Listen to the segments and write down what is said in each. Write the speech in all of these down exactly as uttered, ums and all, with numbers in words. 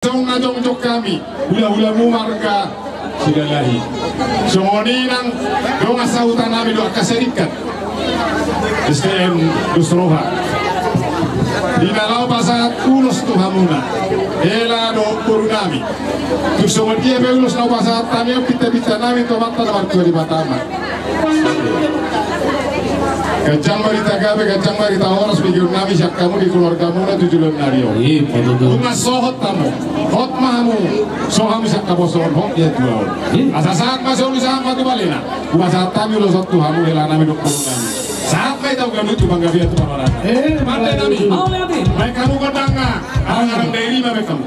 Songon na jongjong hami, hula-hulamu marga Sidalahi. Songon i nang dongan sahutanami dohot angka sarikat S T M Dos Roha. Di na laho pasahat ulos tu hamuna, hela dohot borunami. Tung songon dia pe ulos na hupasahat hami on, pinta-pintanami tu Amanta na martua Debata ma. Ganjang ma di hita gabe, ganjang ma di hita horas, begeonnami sian hamu di keluargamuna tu joloan ni ari on. Ima tutu. Nunga so hot hamu, hot ma hamu, so hamu sian haposoon, hot di hatuaon. Asa sahat ma solu, sahat ma tu balena. Hupasahat hami ulos on tu hamu, helanami dohot borunami. Sahat ma hita tu ganup, tu panggabean, tu parhorasan. Pandenami. Baen hamu gondangna. Arang-arang dairi ma baen hamu.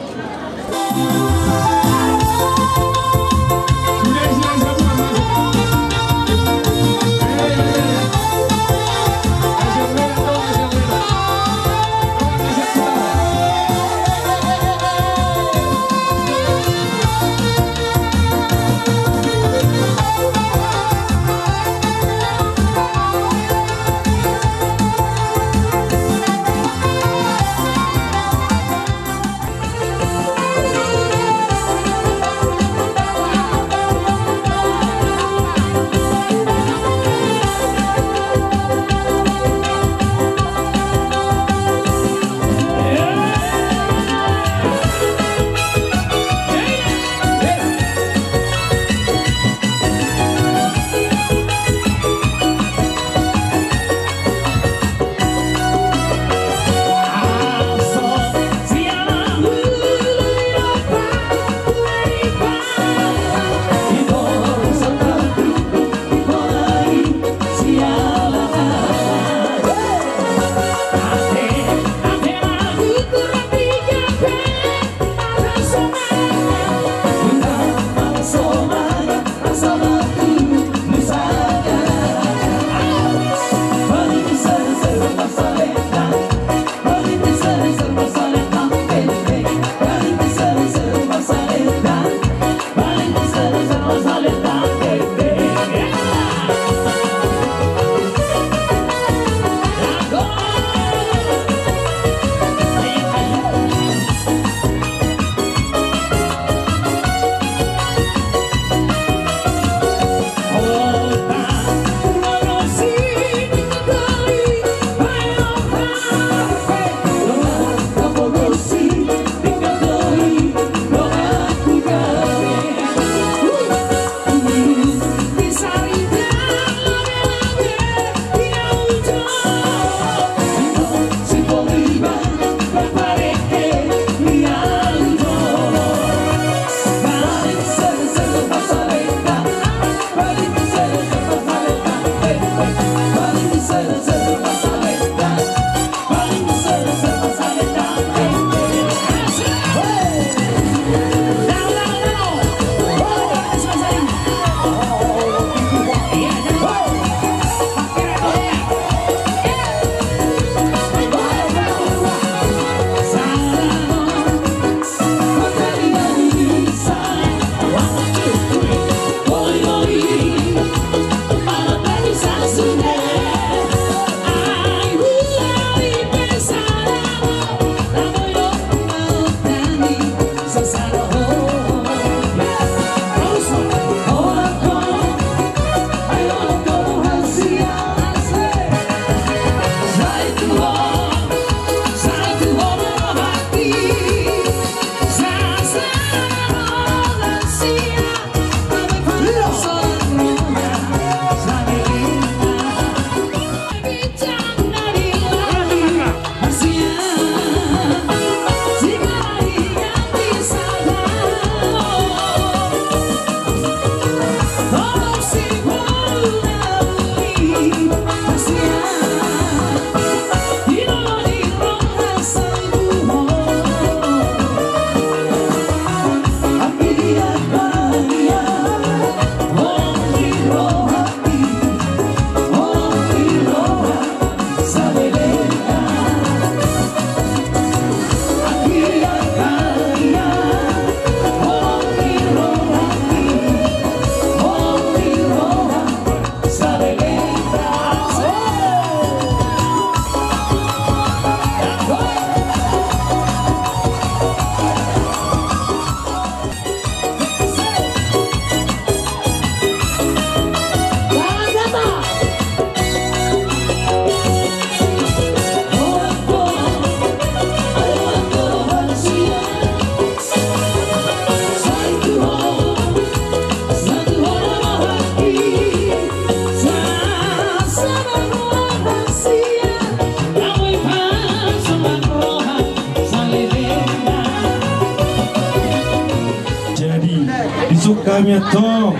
Masuk hami antong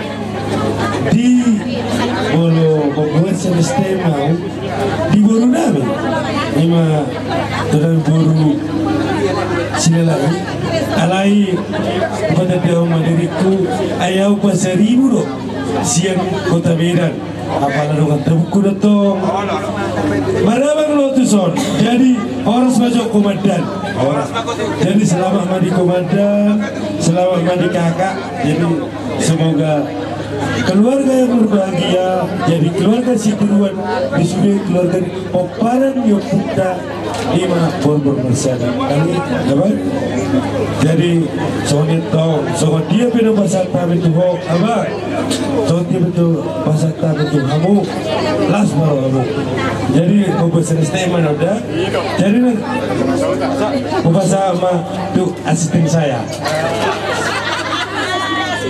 di molo pembuat semesta mau di boru nami, ima tulang boru Silalahi. Alai kota dia Madiriku, ayau Pasaribu do sian kota Medan. Apala dongan tabukku do tong. Marabang lo tu son. Jadi horas ma jo komandan. Horas. Jadi selamat ma di komandan, selamat ma di kakak. Jadi semoga keluarga yang berbahagia, jadi keluarga si Tiruan, di sude keluarga di pomparan ni ompunta. Ima borbor marsada. Kami, apa? Jadi songon i tong, songon dia pe do pasahat hami tu ho, apa? Songon dia pe do pasahat hami tu hamu. Las ma rohamu. Jadi hupasahat ma na uda. Jadi na hupasahat ma tu asisten saya.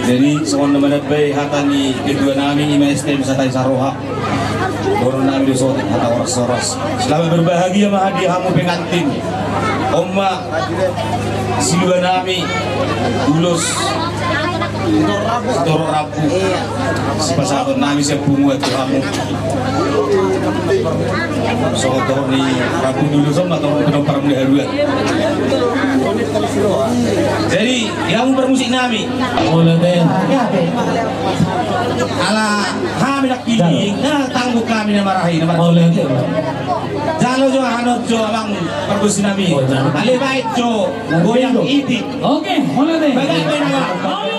Jadi songon na manambai hata ni ketua nami, ima S T M Satai Saroha. Boru nami do songon i, hata horas-horas. Selamat berbahagia ma di hamu pengantin. On ma silua nami ulos torop rambu. Sipasahaton nami sian punguan tu hamu. Songon torop ni rambu ni ulos on ma torop ni pinompar muna haluan. Jadi di hamu parmusik nami. Ala hami nangkin, na tanggung hami na marahi, na marahi. Jalo jo hanon jo amang parmusik nami. Ale baen jo goyang itik. Oke, mauliate. Bagai baen amang.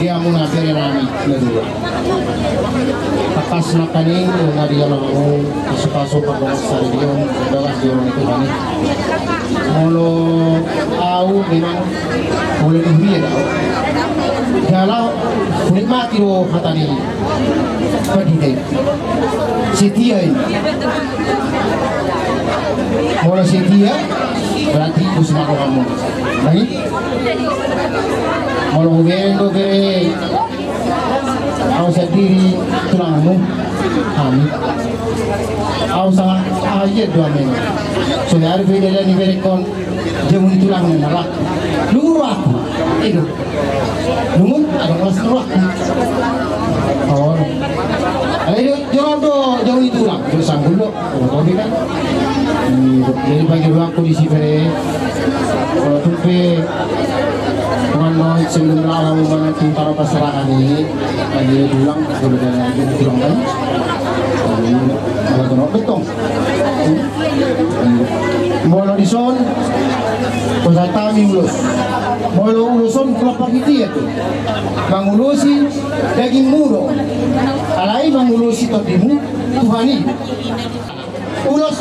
Di hamuna bere nami na dua. Tangkas nangkaning nunga dialap hamu pasupasu pardongan saripeon, bagas di horong ni Tuhan i. Molo au memang, molo di huria do au, jala hunikmati do hata ni pandita i. Setia i. Molo setia, berarti bos ma rohamu. Baik. Molo hubereng do bere Au sandiri tulangmu, hami. Au sangat aja dua men. Saudara beda dan iberekon. Jamu ni tulang na laku. Lungun rohangku. Ido. Lungun adong las rohangku. Oh. Alai do, jolo do jamu ni tulang. Jolo sanggul do. Oh, hobi kan. Jadi bagi rohangku di si bere. Walaupun pe, teman no, sebelum lama mana tu para pasarangan ini, bagi tulang, kalau dia tulang kan. Kalau tu no betong. Molo dison, pasahat hami ulos. Molo ulos on, kula pakitia tu. Mangulosi dagingmu do. Alai mangulosi tondimu, Tuhan i. Ulos,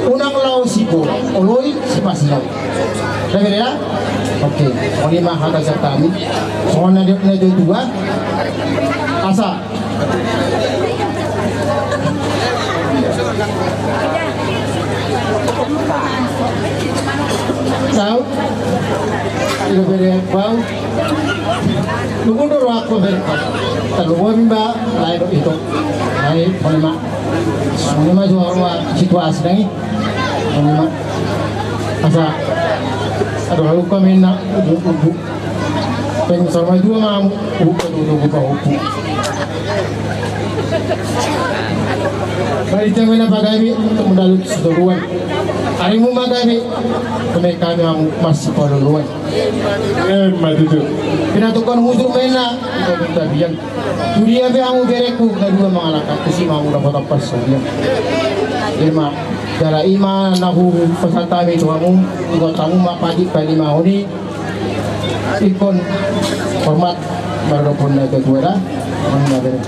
unang laho sibo, oloi sipasingot. Udah beda ya? Oke, mauliate ma hata siap kami. Songon na di, na di dua. Asa. Tahu? Ido bere bau. Lungun do rohangku bere. Talu bo mimba, lae do ito. Lae, mauliate ma. Mauliate ma jo roha situasi nai. Mauliate ma. Asa. Aduh, haluka mena. Ubu, ubu. Peng sama dua mamu. Ubu, ubu, ubu, ubu. Bari jamena pagabe, untuk mendalut setoruan. Harimu magabe, kami, kami mamu masih paluluan. Emma tutu. Pinatukan hujur mena, ito tabian. Tudia pe hamu bereku, na dua mangalangka, tusi mamu dapat apa sabian. Emma, jala ima na hupasahat hami tu hamu, ingkon hamu ma padi padi ma honi, ingkon hormat, mardongan na ketua da, honi ma bere.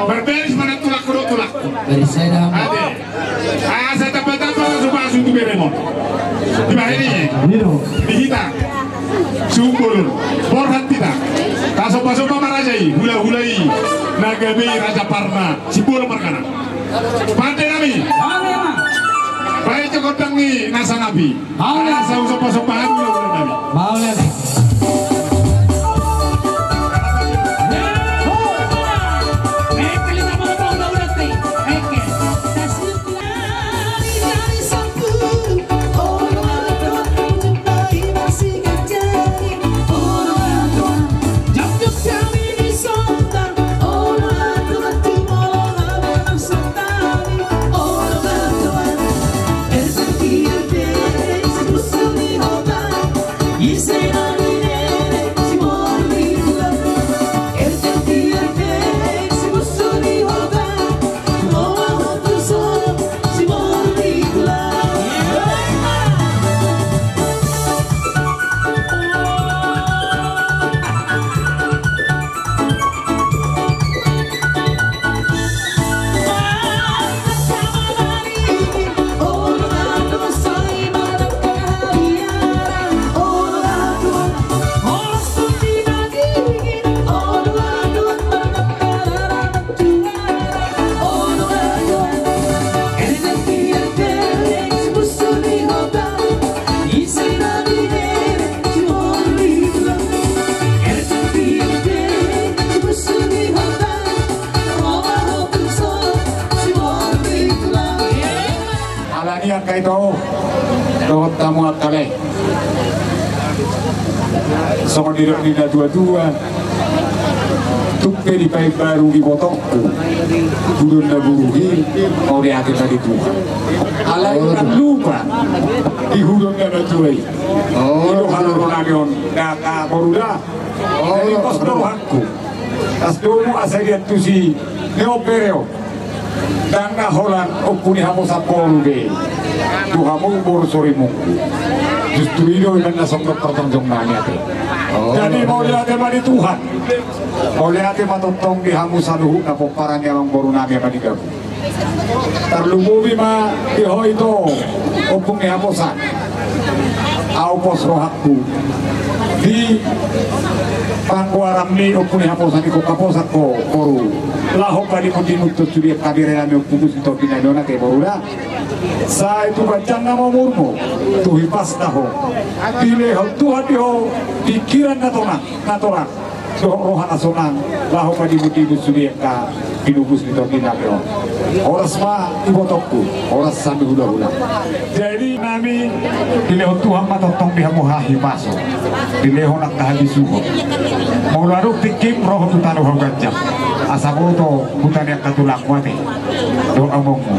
Marbaris ma na tulangku dohot tulangku. Ate. Asa tamba-tamba pasupasu tu beremon. Dibahen i. Di hita. Sumbolon. Borhat hita. Tasomba-somba ma raja i. Hula-hula i. Na gabe i Raja Parna. Simbolon margana. Pande nami. Baen jo gondang ni na sangap i. Asa husomba-somba hami hula-hula nami. Alani angka ito dohot hamu angka lae. Songon nidok ni na tua-tua. Tung pe dipaimbaru ibotongku hudon na buruk i, mauliate ma di Tuhan. Alai unang lupa di hudon na matua i. Di do haloro nami on, daka boru da. Jadi pos do rohangku. Las do mu asa diantusi ni on bere on. Ndang na holan ompu ni haposan boru be. Tu hamu boru sorimungku. Justru i do ibana songgop partonjong nami ate. Jadi mauliate ma di Tuhan. Mauliate ma tongtong di hamu saluhutna pomparan ni amang boru nami ama ni gabu. Tarlumobi ma di ho ito ompung ni haposan. Au pos rohangku di panggoaranmi ompung ni haposan, ingkon haposan ho boru. Laho padimun-dimun tu sude angka bere nami, ompungku si topi nami on ate boru da. Sai tu ganjang nama umurmu, tu hipasta ho. Dilehon Tuhan di ho pikiran na tonang, na torang. Dohot roha na sonang, laho padimun-dimun sude angka pinubus ni tondi nami on. Horas ma ibotongku, horas hami hula-hula. Jadi nami dilehon Tuhan ma tongtong di hamu hahipason. Dilehon angka habisuhon. Molo adong tingkim ro ho tu tano hau ganjang. Asa boto huta ni angka tulangmu ate. Dohot amongmu.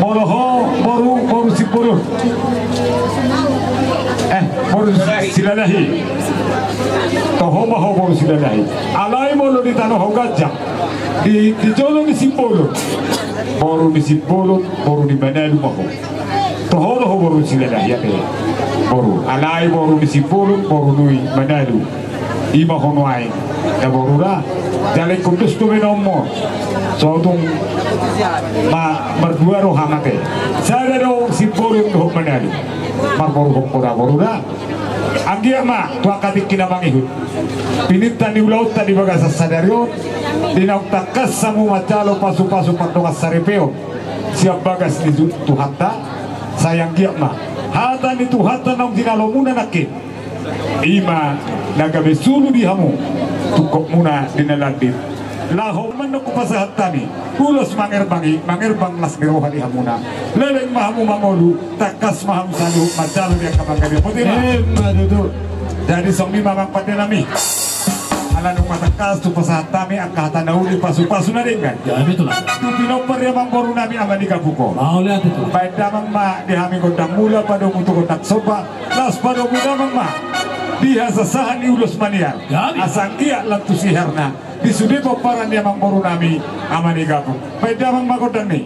Molo ho boru, boru Simbolon. Eh, boru Silalahi. Toho ma ho boru Silalahi. Alai molo di tano hau ganjang. Di, di jolo ni Simbolon. Boru ni Simbolon, boru ni Manalu ma ho. Toho do ho boru Silalahi ate. Boru. Alai boru ni Simbolon, boru ni Manalu. I ma ho nuaeng da boru da. Jala ingkon dos do be na on mo. Sotung ma mardua roham ate. Sada do Simbolon dohot Manalu. Marboruhon ho da boru da. Anggiat ma tu angka tingki na mangihut. Pininta ni ulaonta di bagasan sadari on. Di naung tangkas hamu manjalo pasu-pasu pardongan saripeon sian bagas ni Tuhanta. Sai anggiat ma hata ni Tuhanta naung jinalomuna nangkin. I ma na gabe sulu di hamu tungkotmuna di na landit. Laho mandok hupasahat hami ulos mangerbang i, mangerbang las ni roha di hamuna. Leleng ma hamu mangolu, tangkas ma hamu saluhut manjalo di angka panggabean. Boti ma. Emma tutu. Jadi songon i ma amang pande nami. Ala nunga tangkas hupasahat hami angka hata na uli, pasu-pasu na denggan. Jadi tutu. Tu pinompar ni amang boru nami ama ni gabuk on. Mauliate tutu. Baen damang ma di hami gondang mula, padomu tu gondang somba. Laos padomu damang ma di hasasahan ni ulos maniar. Asa anggiat lantu siherna di sude pomparan ni amang boru nami ama ni gabuk. Baen damang ma gondang ni.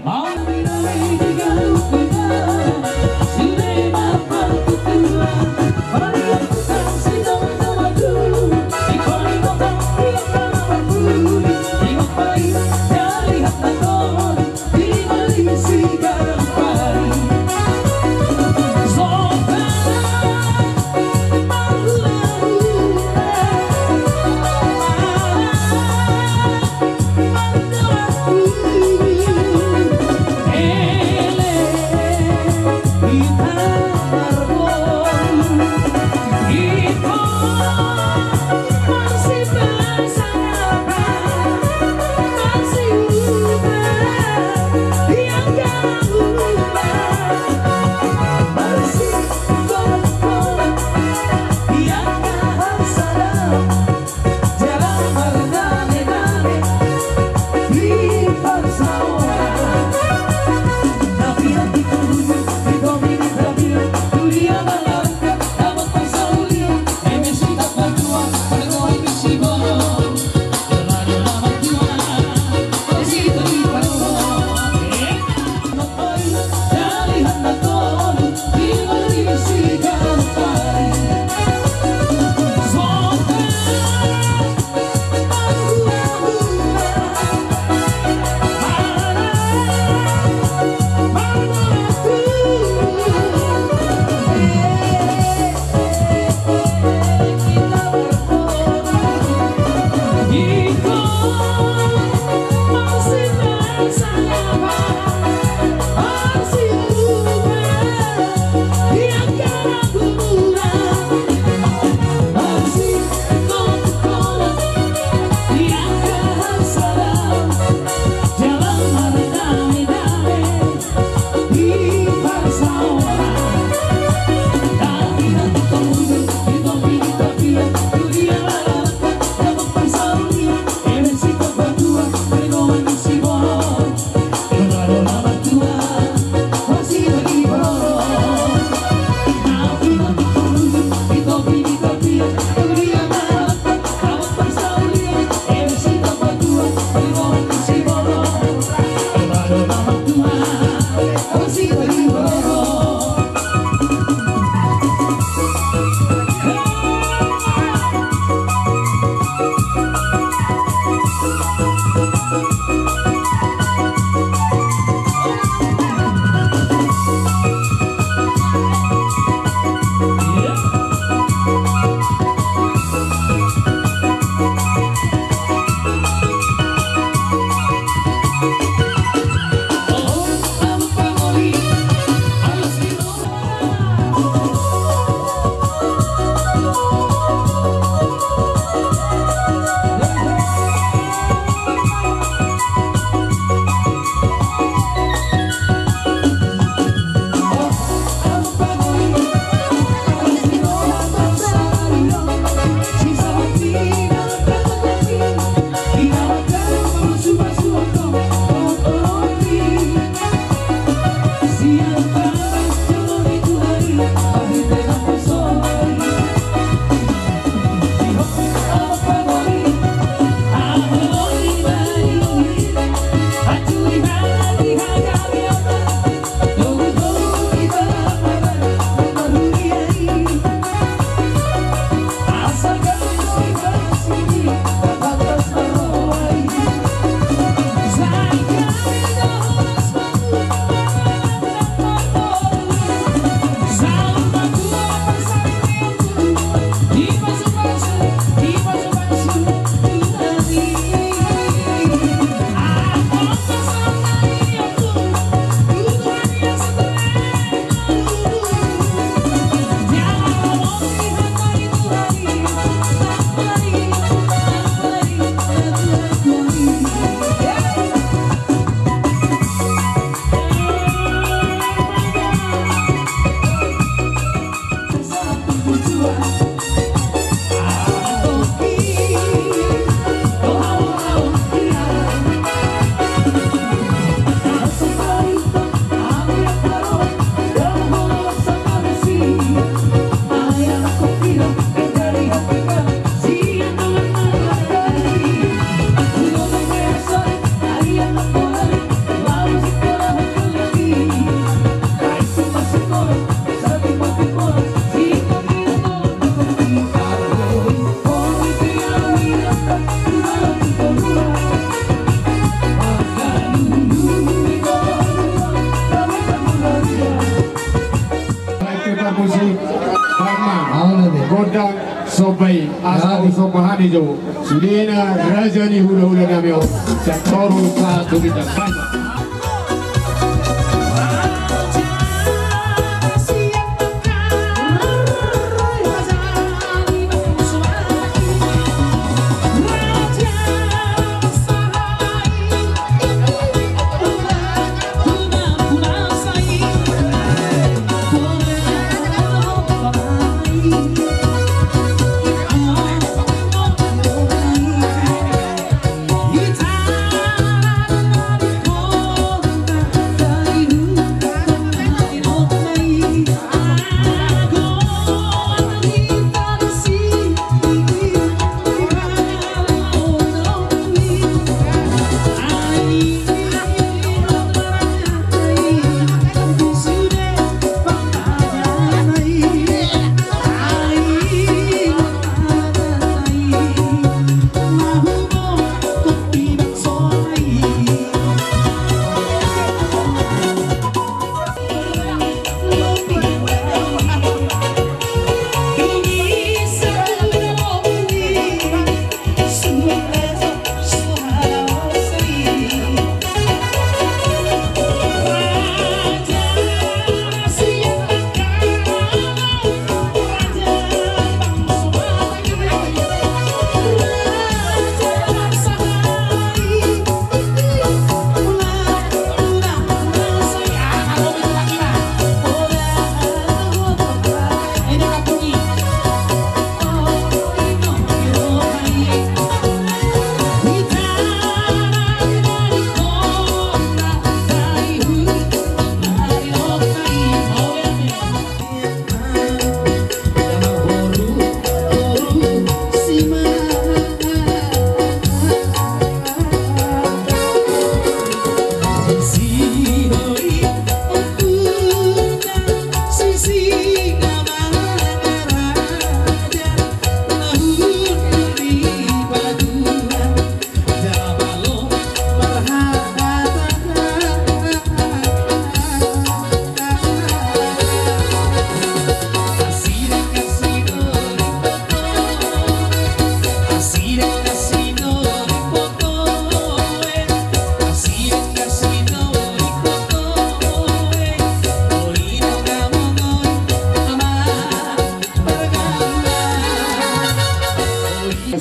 Gondang somba i, asa disomba hami jo sudena raja ni hulahula nami on, sian toru sahat tu ginjang.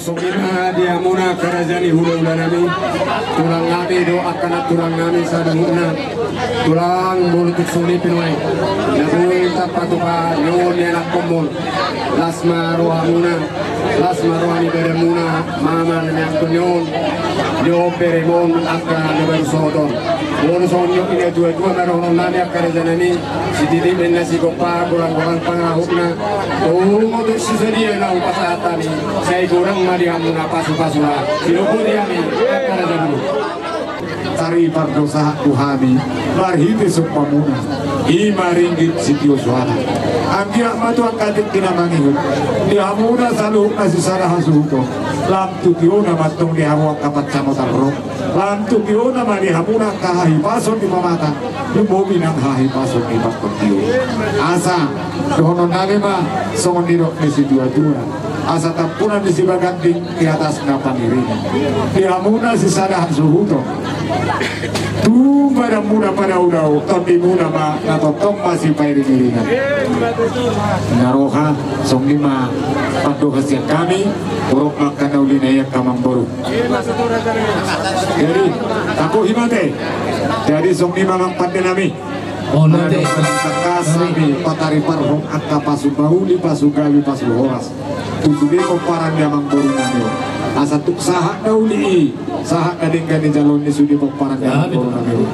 Songon i ma di hamuna angka raja ni hulahula nami, tulang nami dohot angka nantulang nami saluhutna, tulang molo tung songon i pe nuaeng na boi tarpatupa on ni anakkonmon. Las ma rohamuna, las ma roha ni badanmuna, mama na niangkon ni on, ni on beremon angka na baru sohot on. Molo songon i natuatua ma dohonon nami angka raja nami, sititi ma na sigompa, godang-godang pangarahutna. Tung oto sisadia na hupasahat hami, sai godang ma di hamuna pasupasuna. Sidok boti hami angka raja boru. Taripar do sahat tu hami marhite sombamuna, i ma ringgit sitio soara. Anggiat ma tu angka tingki na mangihut di hamuna saluhutna sisada hasuhuton. Lam tu tiona ma antong di hamu angka pansamotan ro. Lam tu tiona ma di hamuna angka hahipason di pamatang, lumobi nang hahipason di pangkatio. Asa dohonon nami ma songon nidok ni situatua: Asa tampunan ni Sibaganding di atasna pangiringan. Di hamuna sisada hasuhuton, tu badanmuna padaodao, tondimuna ma na tongtong masipairingiringan. Na roha, songon i ma pandohan sian hami. Borok ma angka na uli na i angka amangboru. Jadi, takuhi mate. Jadi songon i ma amang pande nami. Tangkas hami patariparhon angka pasu mauli, pasu gabe, pasu horas tu sude pomparan ni amangboru nami on. Asa tung sahat na uli i, sahat na denggan i jaloon ni sude pomparan ni amangboru nami on.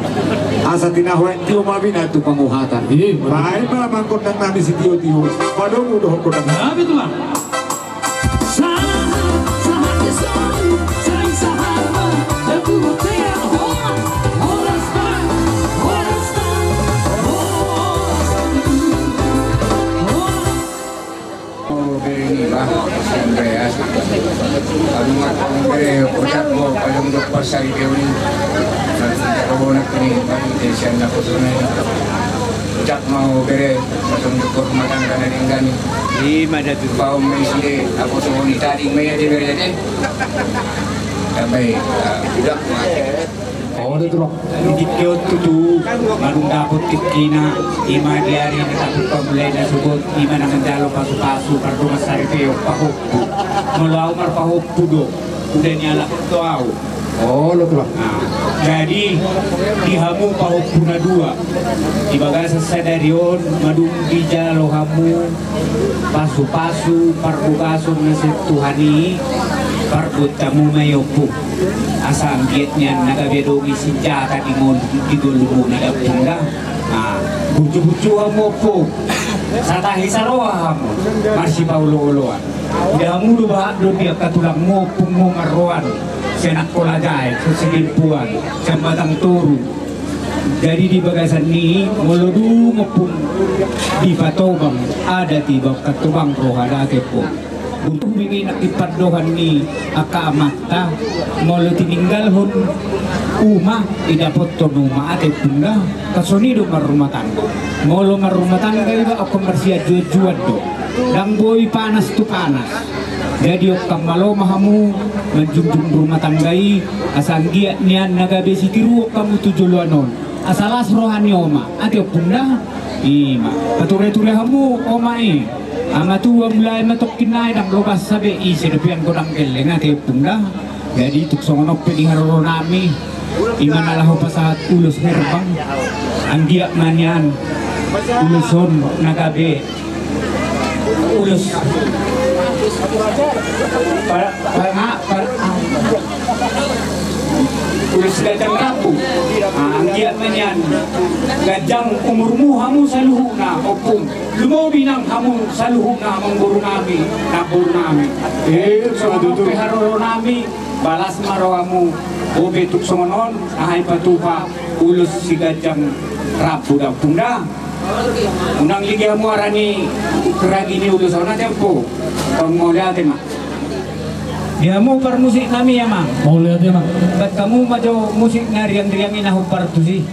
Asa tinahu aek tio ma binatu panguhatan. Baen ma amang gondang nami sitiotio, padomu dohot gondang nami. Bere, masuk ke rumah tangga na denggan. Ima da tu. Bau mesi de, aku tuh mau ditading, maya di bere de. Sampai, ah, udah. Oh, udah tuh, Bang. Di tingki on tutu, madung dapot tingkina, ima di ari na taput pamulai na sogot, ima na manjalo pasu-pasu, pardongan saripeon, pahompu. Molo au marpahompu do, udah nialap do au. Olo, Tulang. Nah, jadi, di hamu pahompu na dua, di bagasan sadari on, madung dijalo hamu pasu-pasu, parbogason na sian Tuhan i, parbuat hamu ma i, Ompung. Asa anggiat nian na gabe adong i sinjata di ngol-, di ngolumuna da, Ompung da. Nah, burju-burju hamu, Ompung. Satahi saroha hamu, marsipaolo-oloan. Di hamu do bahat do di angka tulangmu, ompungmu marroan, sian Angkola Jae, sian Sidempuan, sian Batang Toru. Jadi di bagasan ni i, molo dung, Ompung, dipatobang adat i, baen hatobang roha da, Ompung. Burju do i nangkin pandohan ni angka amanta, molo tininggalhon uma, didapothon uma, ate, Ompung da. Kan songon i do marrumah tangga. Molo marrumah tangga iba, ingkon marsianju-anjuan do. Ndang boi panas tu panas. Jadi ingkon malo ma hamu manjunjung rumah tangga i, asa anggiat nian na gabe sitiruon hamu tu joloan on. Asa las roha ni oma, ate, Ompung da. Ima, pature-ture hamu oma i. Ama tua mulai ma tongkin nai, ndang lobas hape i, sai dope godang gelleng, ate, Ompung da. Jadi tung songon on pe di haroronami, ima na laho pasahat ulos herbang, anggiat ma nian ulos on na gabe ulos, pa-, pa-, pa-, ulos ganjang rambu. Ah, anggiat ma nian ganjang umurmu hamu saluhutna, Ompung. Lumobi nang hamu saluhutna, amangborunami, namborunami. Eh, songon on pe haroronami, balas ma rohamu. Bope tung songon on, aha i, patupa ulos siganjang rambu da, Ompung da. Unang ligea hamu arani ragi ni ulos on, ate, Ompung. Tong mauliate ma. Di hamu parmusiknami, Amang. Mauliate, Amang. Baen hamu ma jo musik na riang-riang i na hombar tusi.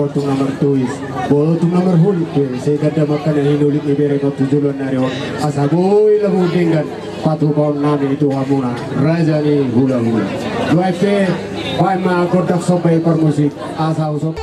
Tung na martois, boha tung na marholit pe, sai ganda mangkanan hinulit ni bere on tu joloan ni ari on, asa boi lambung denggan patupaonnami tu hamuna, raja ni hulahula. Nuaeng pe, baen ma gondang somba i parmusik, asa husomba.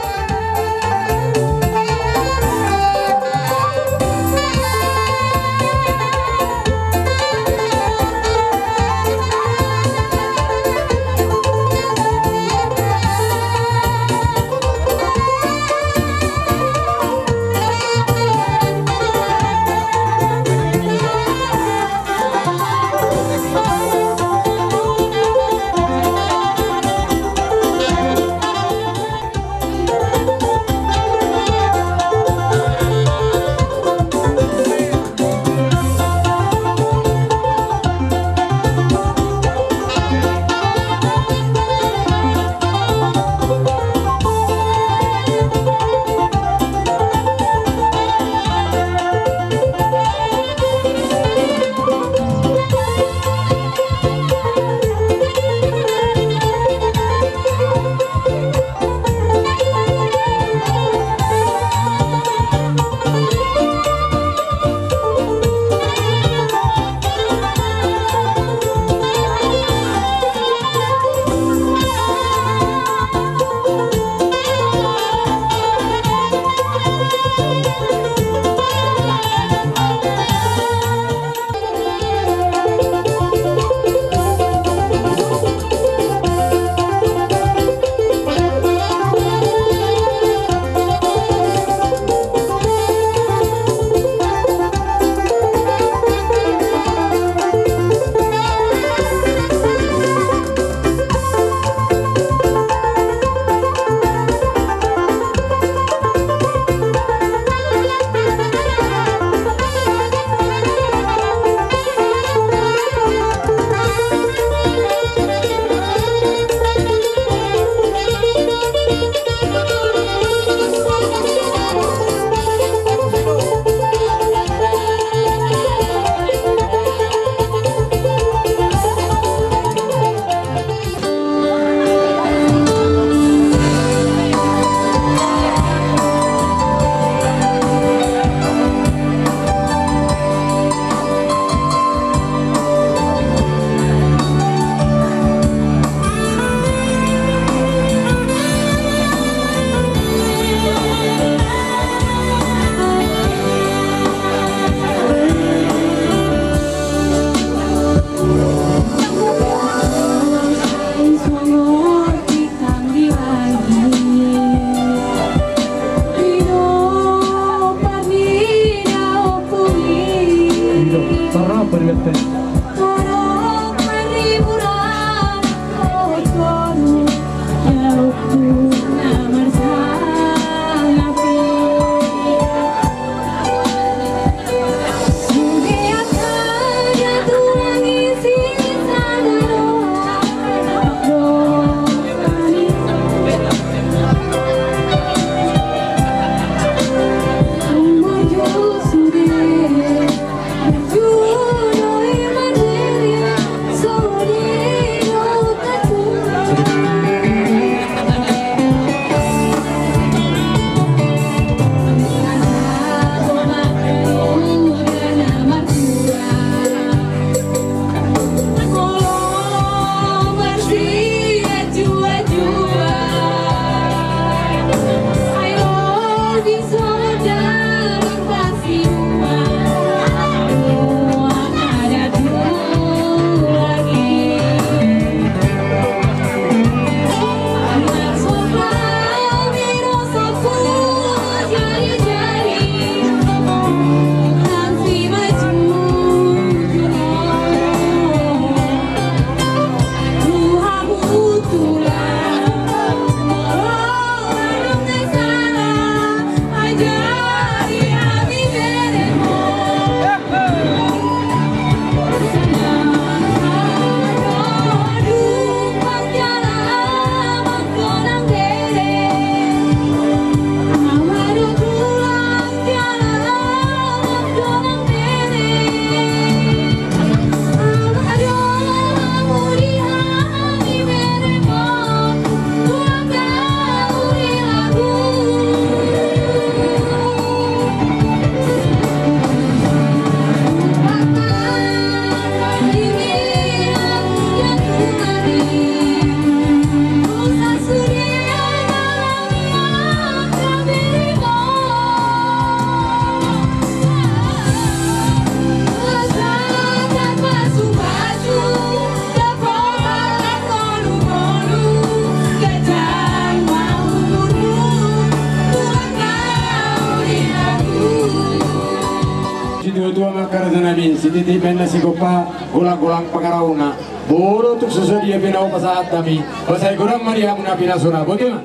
Di penna sigompa, golang-golang pangarahutna. Boru tuk so sadia pe na hupasahat hami. Basa i godang ma di hamu na pinasuna. Botima.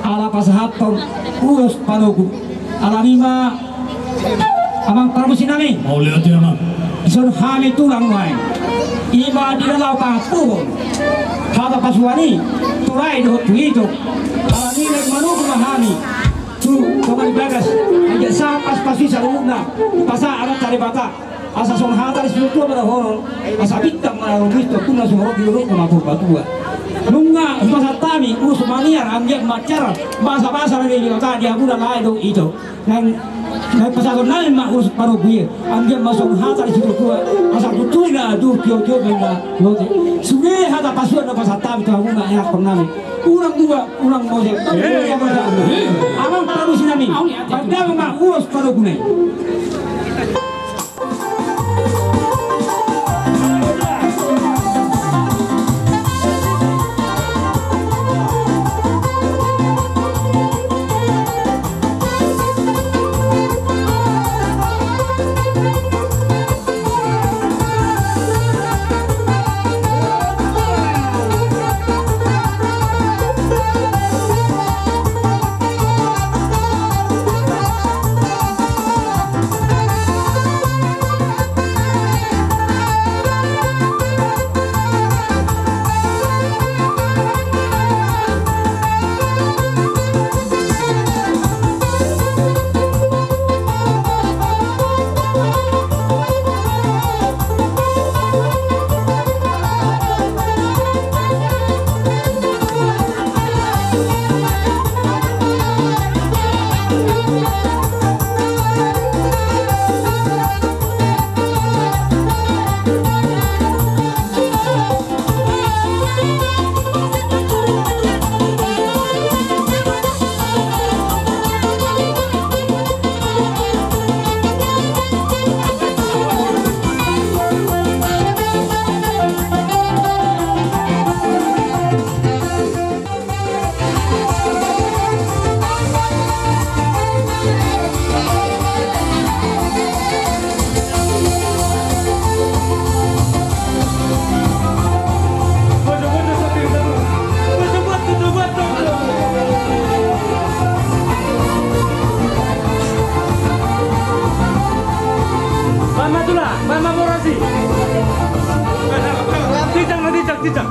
Ala pasahathon ulos panogu. Alani i ma, amang pargonsi nami. Mauliate, amang. Dison hami tulang nuaeng. I ma di na laho pahatahon hata pasupasu i tu lae dohot tu ito. Alani i manogu ma hami tu Tulang Bagas, anggiat sahat pasupasu i saluhutna, dipasahat Amanta Debata. Asa songon hata ni situa ma dohonon, asa bintang ma na rumiris tu ompunta, songon roti ni dolok ma tu Purbatua. Nunga hupasahat hami ulos maniar, anggiat manjalar basabasa na nidokna di hamuna lae dohot ito. Naeng, naeng pasahaton nami ma ulos panogu i, anggiat ma songon hata ni situa, asa tutu na tutu, tio-tio ma na lote. Sude hata pasupasu na hupasahat hami tu hamuna, eakhon nami. Unang dua, unang mose. Eh. Amang pargonsi nami. Pandang ma ulos panoguna i. Baen ma tulang, baen ma borasi. Tijang na, tijang, tijang.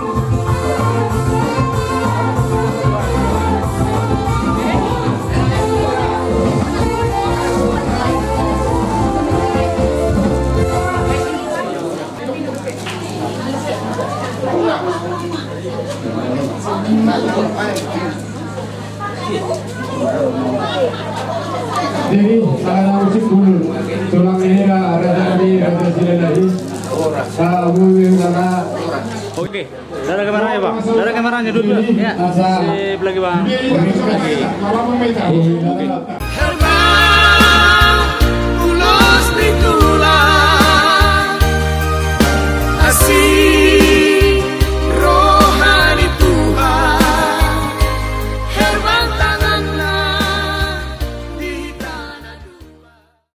Jadi, ala na musik dulu. Tulang ini dah, raja ini, raja sila lagi. Oke. Dara kameranya, Bang. Dara kameranya dulu. Ya. Sip lagi, Bang. Oke.